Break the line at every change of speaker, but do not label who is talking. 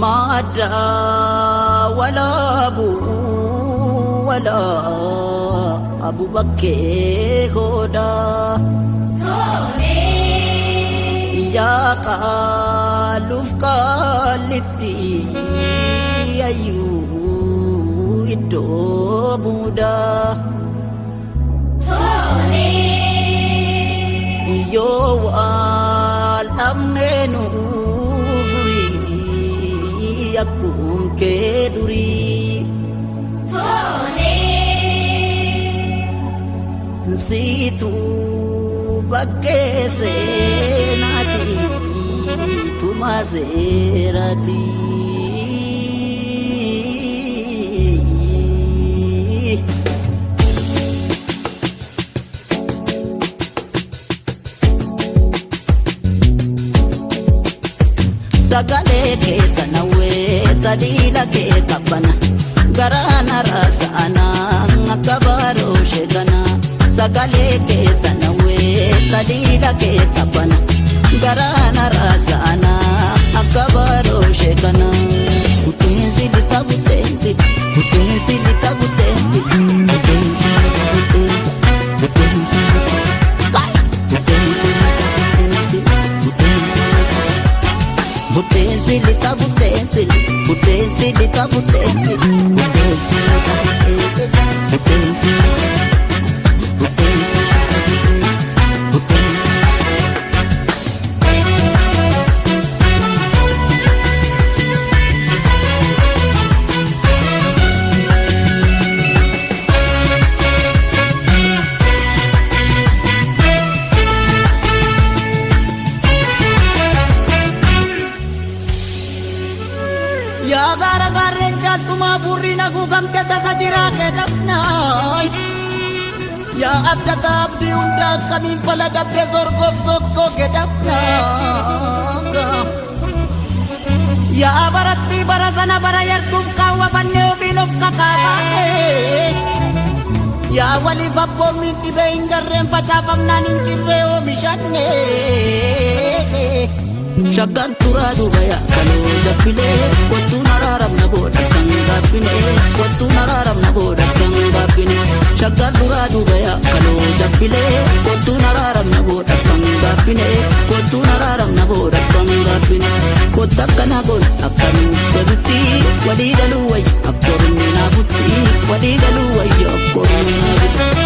Madda walaabu walaa abu bakkee hoodaa. Yaa qaaluuf qaalitti ayyuu iddoo buudaa. Yoo wal dhabnee nuu furii akkum kee durii. Siitu bakkee seenaati tuma seeraati. Sagalee kee tanawwee taliila kee qabbana garaana raasa'ana akka baaroo sheekana. Sagalee kee tanawwee taliila kee qabbana garaana raasa'ana akka baaroo sheekana. Butteensi lixa butteensi butteensi lixa butteensi butteensi lixa butteensi butteensi lixa butteensi lixa butteensi. Butteensi lixa butteensi butteensi lixa butteensi butteensi lixa butteensi butteensi butteensi. Yaa gaara gaarreen caaltumaa furrii naguugamte tasa jiraa kee dhabnaay. Yaa abdata abdii hunda akkamiin fala dabdee sorgoof sokkoo kee dhabnaa. Yaa baratti bara sana bara yartuuf kaawwamannee ofiin of kakaafame. Yaa waliif abboommiin dhibee hin garreen facaafamnaan hin jirree oomishanne. Shaggar turaa duuba yaakaloo jabbilee kottuun araaramna booda kan gaabbine kottuun araaramna booda kan gaabbine shaggar turaa duuba yaakaloo jabbilee kottuun araaramna booda kan gaabbine kottuun araaramna booda kan gaabbine kotta akkana goon akkanuu galutti walii galuu wayya akkormi naafutti walii galuu wayya akkormi naafutti.